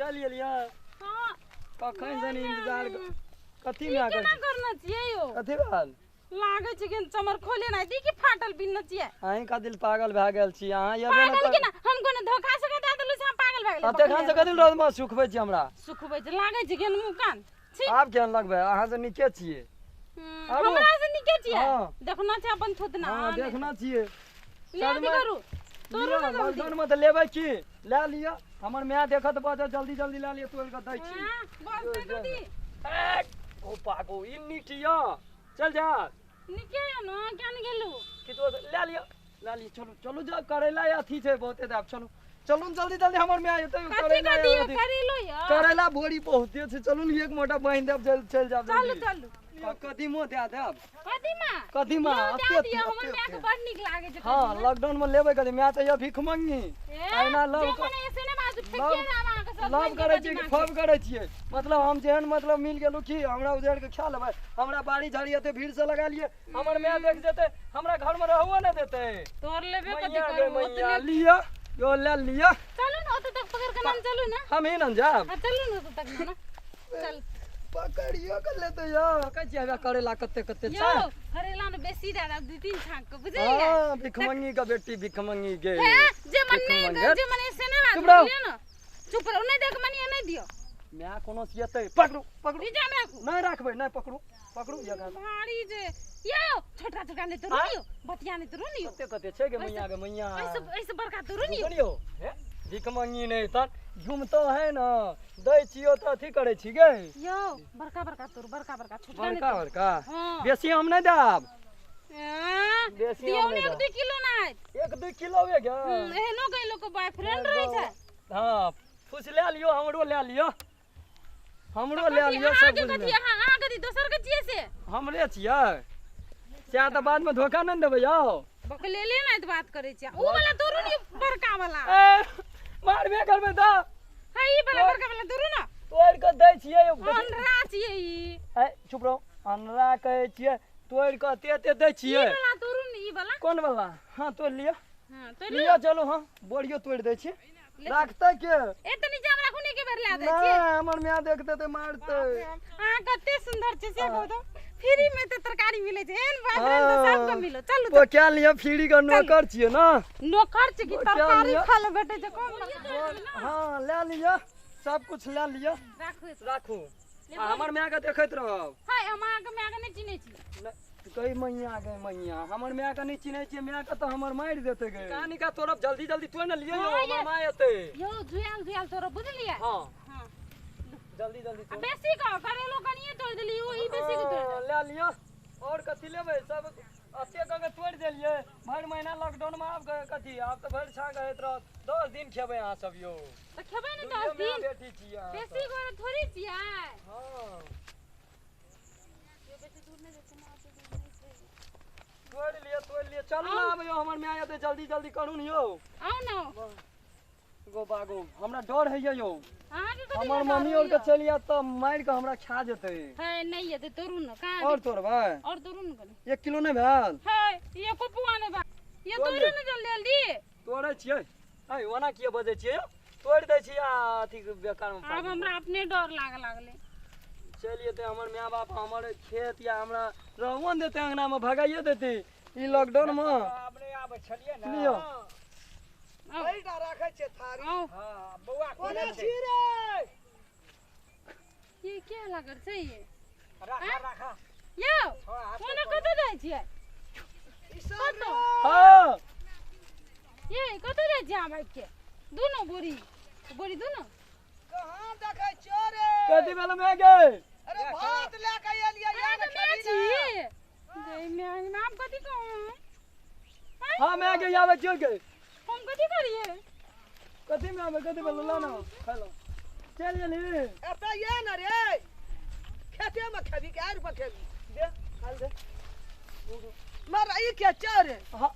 चल एलियै। हां कखन से इंतजार कथी में केना करना छियै यो? कथी भेल? लागै छै कि चमर खोले नै दी कि फाटल बिन्न छियै। अहीं का दिल पागल भए गेल छी अहाँ। एबे न पागल केना? हम कोनो धोखा से दे देलु से हम पागल भए गेलै। तखन से कथी रोज में सुखबै छी हमरा? सुखबै छै लागै छै केन मुँह कान छी। आब केहन लगबै? अहाँ से नीके छियै। हमरा से नीके छियै। देखना छै अपन थुतना। हां देखना छियै। ले दी करू तोरो न लॉकडाउन में त लेबै की? ले लिअ हमर my देखत बजत जल्दी जल्दी ले लिअ तोड़ के दै छी। हां बस ते कथी? ओ पागो ई नीक य चल जा। नीके य न केन गेलु कि तो ले लिअ ले लिअ। चलू चलू जा करैला अथी छै बहुते दाब। चलू चलू जल्दी जल्दी हमर my एतै। करैला करेलो य करैला बोरी बहुते छै। चलू ने एक मोटा बान्हि देब चल जाब। चलू चलू। कदीमो दे देब। कदीमा कदीमा एते दिअ हमर my के बड़ नीक लागे छै। हां लॉकडाउन में लेबै कदी my त य भीख मंगी एना लव जे मने ऐसे ने बाजू फेकिए ना अहाँ के सब लव करै छियै कि फब करै छियै? मतलब हम जेहन मतलब मिल गेलु की हमरा उजड़ के खा लेबै। हमरा बाड़ी झाड़ी एते भीड़ से लगा लिए हमर my देख जेतै हमरा घर में रहबो न देतै। तोर लेबे कथी करू ओतने लिअ यो ले लिअ। चलू न ओते तक पकड़ के नाम चलू न। हम ही न जाब। हां चलू न ओते तक न चल पकड़ियो के लेते यो। कहै छियै हवे करेला कते कते छै। यो करेला न बेसी दे दब 2-3 छाक के बुझलियै। हां भिखमंगी के बेटी भिखमंगी गे। हे जे मन नहीं जे मन ऐसे ने बात बुझलियै न। चुप रहो नहीं देख मनी नहीं दियो। My कोनो सियतै पकड़ू पकड़ू। ई जा राखू नहीं राखबै नहीं पकड़ू पकड़ू जगह भारी जे यो छोटका छोटका नहीं तो रुनियो बतिया नहीं तो रुनियो। कते कते छै गे मैया गे मैया। ऐसे ऐसे बड़का तो रुनियो रुनियो। हे भिखमंगी नहीं त घुमतो है न दै छियो त अथी करै छी गे। यो बड़का बड़का तोर बड़का बड़का छोटका नहीं बड़का बड़का। बेसी हम नहीं देब। बेसी दियो ने 1-2 किलो नहीं 1-2 किलो वे गे। एहनो के लोग के बॉयफ्रेंड रहै छै। हां फुस ले लियो हमरो ले लियो हमरो ले लियो सब कुछ। कथी अहाँ अहाँ कथी दोसर के छियै से? हमरे छियै से त बाद में धोखा न देबै यौ। बकलेले नै त बात करै छियै। उ वाला तोरू नि बड़का वाला। ए मारबे करबै त है ई वाला बड़का वाला तोरू न तोड़ के दै छियै। अनरा छियै ई। ए चुप रहो अनरा कहै छियै तोड़ के एते एते दै छियै। ई वाला तोरू नि ई वाला। कोन वाला? हां तोड़ लिअ। हां तोड़ लिअ चलू। हां बोरियो तोड़ दै छियै। राखतै के? ए तनी जाम राखू ने के बेर ला दै छियै। नै हमर my देखतै त मारतै। अहाँ कते सुंदर छै से कहू त फ्री में त तरकारी मिलै छै। एहन बॉयफ्रेंड त सबके मिलो। चलू ओ क्या लिअ फ्री के नौकर छियै न। नौकर छै कि तरकारी खा ले भेटै छै कम। हां ले लिअ सब कुछ ले लिअ। राखू राखू आ हमर my के देखैत रहब। हाय हम अहाँ के my के नै चिन्है छी। गई मैया गई मैया हमर my के नहीं चिन्है छियै। My के त हमर मारि देतै गे। कहानी का तोड़ब जल्दी जल्दी तोड़ न लिअ यो हमर my एतै। यो जुआल जुआल तोड़ब बुझलियै। हां हां जल्दी जल्दी आ बेसी का करेलो कनिए तोड़ देली ओ ई बेसी के तोड़ ले लिअ। और कथी लेबै? सब एते क के तोड़ देलियै भरि महीना लॉकडाउन में। आब कथी आब त भरि छाक होइत रहत। 10 दिन खेबै अहाँ सब यो। त खेबै ने 10 दिन बेटी छियै बेसी गोरे थोड़ी छियै। हां तोड़ लिअ तोड़ लिअ। चलू ना आब यो हमर my एतै जल्दी जल्दी करू ने यो। आउ न गो बागो हमरा डर होइया यो। अहाँ के कथी हमर मम्मी और के चलि आयत त मारि के हमरा खा जेतै। है नहीं एतै तोरू न कहाँ और तोड़बै? और तोरू न कनी 1 किलो नहीं भेल? है एको पुआ नै बा। ये तोरू न जल्दी जल्दी तोड़ै छियै। है ओना किए बजै छियै? तोड़ि दै छियै आ अथी बेकार में। आब हमरा अपने डर लागे लागलै। चलि एतै हमर my बाप हमर खेत या हमरा रहबो न देतै अंगना में भगाइए देतै ई लॉकडाउन में। अपने आबै छलियै न लिअ एहिटा राखै छियै थारी। हां बौआ कोना छी रे? ये के लागल छै ये? राखा राखा यौ कोना कतऽ जाइ छियै? ई सब हां ये कतऽ जाइ छियै अहाँ भागि के? दुनू बोरी बोरी दुनू कहाँ देखै छियो रे? कथी भेल my गे? अरे भात लए के एलियै अहाँ के my छी गै my नाम कथी कहूं? हां my गे आबै छियो गे। हम कथी करियै? कथी में आबै कथी भेल? ला ना खा लो चल गेली। एतऽ ये न रे खेते में खेबी के आरि पर खेबी? दे खा दे मर ई के चोर। हां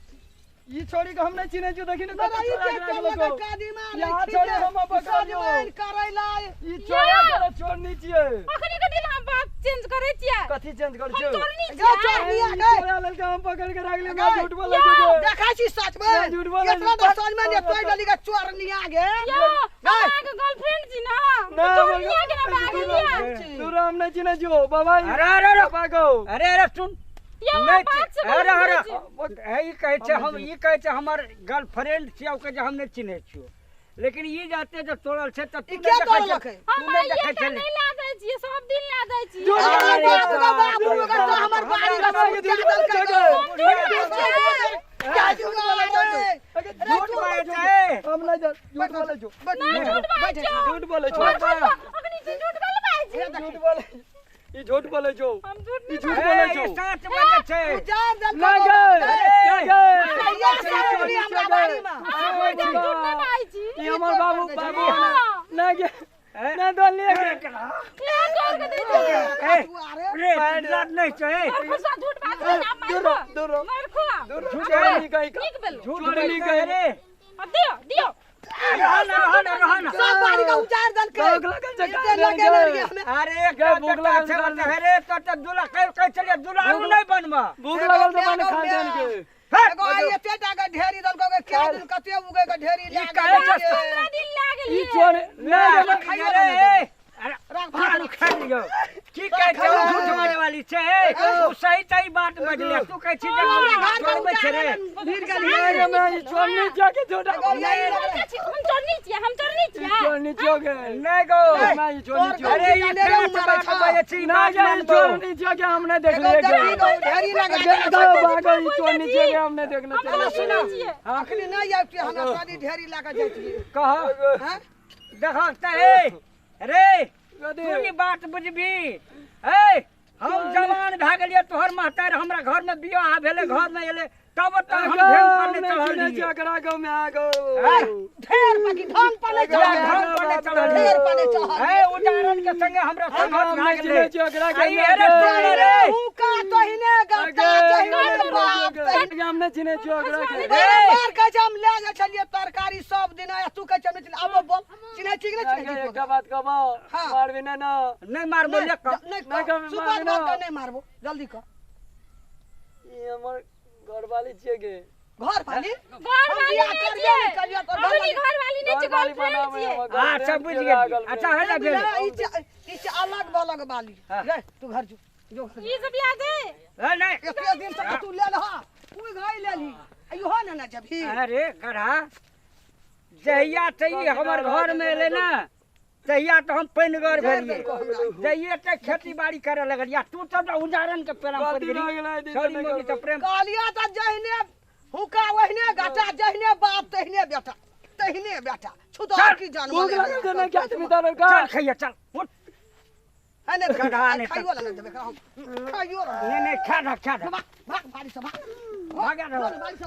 ई छोड़ी के हम नहीं चिन्है छियो। देखी न मर ई के चोर कदीमा यहाँ छोड़े हम पकड़ लियो। करैला ई छोड़ा के चोर नहीं छियै। अखनी के दिल हम बात चेंज करै छियै। कथी चेंज करै छियै? हम चोरनी छियै। चोरनी आ गए। चोरा ललका हम पकड़ के राख ले, मैं झूठ बोलै छियै। देखै छी सच में। झूठ बोलै केतना तो सच में ने तोड़ डली के चोरनी आ गे। यो हम अहाँके गर्लफ्रेंड छी ना। चोरनी आ के ना भाग गेलियै। तू राम नहीं चिन्है छियौ बाबा। अरे अरे बाबा गौ। अरे अरे सुन। यौ नहि बात से अरे अरे बोलै ई कहै छै हम ई कहै छै हमर गर्लफ्रेंड छियै, ओ कहै छै हम नहि चिन्है छियौ। लेकिन ई जाते जब तोड़ल छै त ई के तोड़लक है? हम आइए टा नहि ला दै छियै, सब दिन ला दै छियै। अरे बाप रे बाप रे, तो हमर बाड़ी का सब झूठ बोलै छै। क्या झूठ बोलै छै? झूठ बाजै छै। हम नहि झूठ बोलै छौ। नहि झूठ बाजै छौ। झूठ बोलै छौ। अखनी झूठ बोलै बाजै। झूठ बोलै ई झूठ बोलै छौ। हम झूठ ई झूठ बोलै छौ। सच बाजै छै। उजार दल ना गे ना गे। ये सब हमरा बाड़ी में। हम झूठ नहि बाजै छी। ई हमर बाबू बाबू ना गे ना दोलिए के ए तोड़ के दै छी। रे लड़ नहि छै। खुशा झूठ बाजै ना मार दूर दूर मार खो। झूठ नहीं कहि नीक भेलो। झूठ नहीं कहि रे। अब दियो दियो। रहन रहन रहन। सब बाड़ी का उजार दल के। भूख लगल छै। एते लगे लगे हमे। अरे एक भूख लगल छै रे तो त दूल्हा कह कह चलिए दूल्हा नहि बनबा। भूख लगल छै मन खा देन के। एगो आई एते टा के ढेरी दल के क्या दिन कते उगे के ढेरी ई लाग कहै छै 15 दिन लागल ई चोर ना खाइयो रे। रे। अरे राख भाग खा लियो। की कहै छै ओ झूठ मारे वाली छै। ओ सही सही बात बजले। तू कहै छी जे हमरा घर के चोरबै छै रे। भीड़ गेली। रे मैं ई चोर नहीं जाके झूठ एगो यही लगलै। हम चोरनी छियै, हम चोरनी ई छियै। चोर नहीं छियो गे। नहि गो। मैं ई चोर नहीं छियो। अरे ई ले रे सच मारै बात छौ। बजै छी। ना बात गे ई मानबो। चोर नहीं छियो के हमने देख एगो लिए देखी गे। गो ढेरी लगे। गो भागो ई चोर नहीं छियो के हमने देखने हम चले चोरनी छियै। अखनी नहीं आबती हमरा शादी ढेरी लागे जाती। कह हां देखक त ए रे तू ई बात बुझबी। ए हम जवान भए गेलियै, तोहर महतार हमरा घर में बियाह भेलै, घर में एलै तब त हम ढेंग पर नहि चढ़ल रहियै। एकरा गो में आ गो। ढेर बाकी ढंग पर नहीं ढंग चढ़ल। पर नहि चढ़ल। ढेर पर नहीं चढ़ल। ए उदाहरण के संगे हमरा संगत हम भए नहीं गेलै। चिन्है छियै एकरा के। आई अरे सुन रे। हुका तहिने गत्ता तहिने बाप तहिने। हम नहीं चिन्है छियै एकरा के। अरे मार कहै छै हम ले जाइ छलियै तरकारी सब दिन आ तू कहै छै हम नहि चिन्है। आब बोल चिन्है छी कि नहि चिन्है छी? एकटा बात कहबो हाँ। मारबी ना ना। नहि मारबो ले कह। नहि नहि कह कह, सुपर मारबी ना। बात कह, नहि मारबो जल्दी कह। ई हमर घरवाली छियै गे। घर वाली घर हम वाली बियाह नहि करबे छियै। नहि करियै तोर हम घर वाली। घर वाली नहि छियै, घरवाली गर्लफ्रेंड बनाबै छियै। हमर अच्छा गर्लफ्रेंड बुझि छियै, गेलियै। गर्लफ्रेंड। अच्छा है ना भेल। ई ई छै अलग बलग वाली। हाँ। रे तू घर जो जो घर जो। ई सब याद है? ए नहि एते दिन से तू ले लहा उई गई ले ली इहो ने ना जबी। अरे गढ़ा जहिया ते ई हमर घर में एलै ना तहिया तो हम पनिगर भेलियै। जहिये ते खेती बाड़ी करे लगलियै तू सब उजारन के प्रेम पड़ गलती गेली। भऽ गेलै, दीदी, छोरी नहि मम्मी करबै। से प्रेम कहलिया त जहिने हुका ओहिने गाटा जहिने बाप तहिने बेटा तहिने बेटा छुतो चल, की जानवर भूख लागल छै ने क्या भीतर का। चल खैया चल उठ। है ने गधा ने खाइयो ला देबे हम खाइयो ला। नहीं नहीं खा रहा खा रहा भाग भाग बाड़ी से भाग भागा रहो। बाड़ी से।